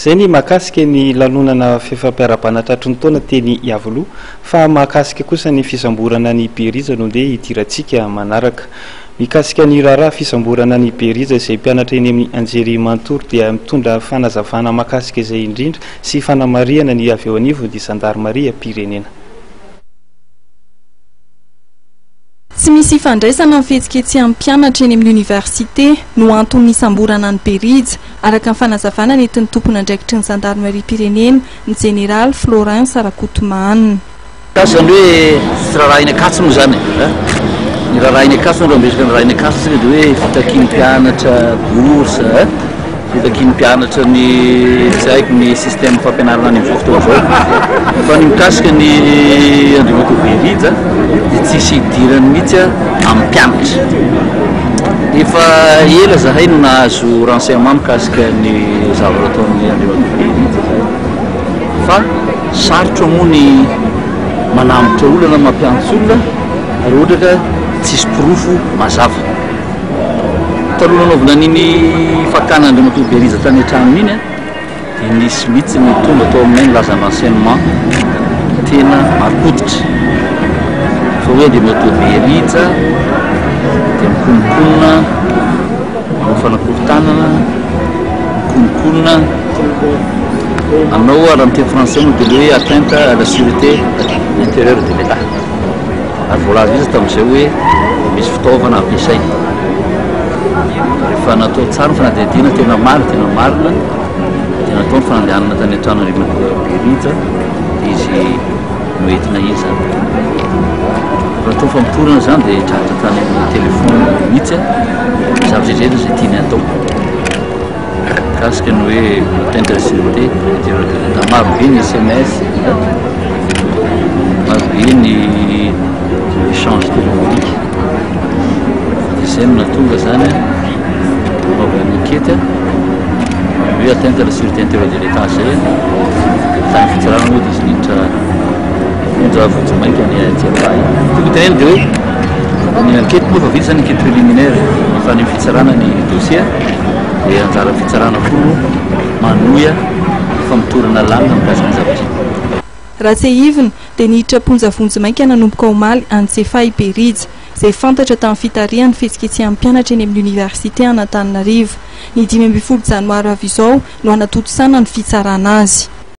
Izay ny mahakasika ny lanonana fifampiarahabana tratry ny taona teny Iavoloha, fa mahakasika kosa ny fisamborana an'i Berija no ndeha hidirantsika manaraka. Mikasika ny raharaha fisamborana an'i Berija izay mpianatra eny amin'ny Anjerimanontolo dia mitondra fanazavana mahakasika izay indrindra sy fanamarihana ny avy eo anivon'ny zandarimariam-pirenena. Tsy misy ifandraisana amin'ny fihetsiketsehan'ny mpianatra eny amin'ny oniversite no antony nisamborana an'i Berija, araka ny fanazavana nentin'ny tompon'andraikitry ny zandarimariam-pirenena, ny jeneraly Florens Rakotomahanina. Mikasika ny hoe tsy raharahin'ny Ankatso moa izany e! Ny raharahin'ny Ankatso raha miresaka ny raharahin'ny Ankatso isika dia hoe fitakian'ny mpianatra bourse e! Fitakian'ny mpianatra ny tsy haiko ny système fampianarana any amin'izao fotoana izao. Fa ny mikasika ny Andriamatoa Berija dia tsisy idirany mihitsy amin'ny mpianatra. Efa ela zahay no nahazo renseignement mikasika ny zavatra ataon'ny Andriamatoa Berija izay fa Sarotra moa ny manambotra olona na mampiantso olona raha ohatra ka tsisy porofo mazava. Taloha nanaovana an'iny fakana Andriamatoa Berija tany an-tranony iny dia nisy mihitsy ny tonga tao aminay nilaza ny renseignement tena marim-pototra fa hoe Andriamatoa Berija dia mikononkonona manao fanakorontanana, mikononkonona. Aminao raha miteny français moa dia le hoe atteinte à la sûreté intérieure de l'Etat. Ary voalaza mihitsy tamin'izay hoe misy fitaovana ampiasaina. Rehefa natao tsara ny fanadihadiana tena marina tena marina dia natao ny fanandehanana tany an-tranon'Andriamatoa Berija dia izy noentina iny izany. Raha atao famotorana izany dia tratra tany amin'ny téléphone mihitsy ny zavatra rehetra izay tiany hatao. Mikasika ny hoe atteinte à la sûreté intérieure de l'Etat, maro be ny sms, maro be ny échange téléphonique, dia izay no nahatonga izany nanaovana ny enquête ny hoe atteinte à la sûreté intérieure de l'Etat izay, dia tany fitsarana moa dia izy niditra fonja vonjimaika ny Tsiafahy. Tiako tenenina dia hoe ny enquête moa efa vita izany enquête préliminaire, efa any amin'ny fitsarana ny dossier. Dia anjaran'ny fitsarana koa no manohy ny famotorana lalina mikasika ny zavatra iny. Raha tsiahivina, dia niditra am-ponja vonjimaika nanomboka omaly any Tsiafahy i Berija, izay fantatra tamin'ny fitarihany fihetsiketsehan'ny mpianatra eny amin'ny oniversite an'Antananarivo. Ny 15 janoary ho avy izao no hanatontosana ny fitsarana azy.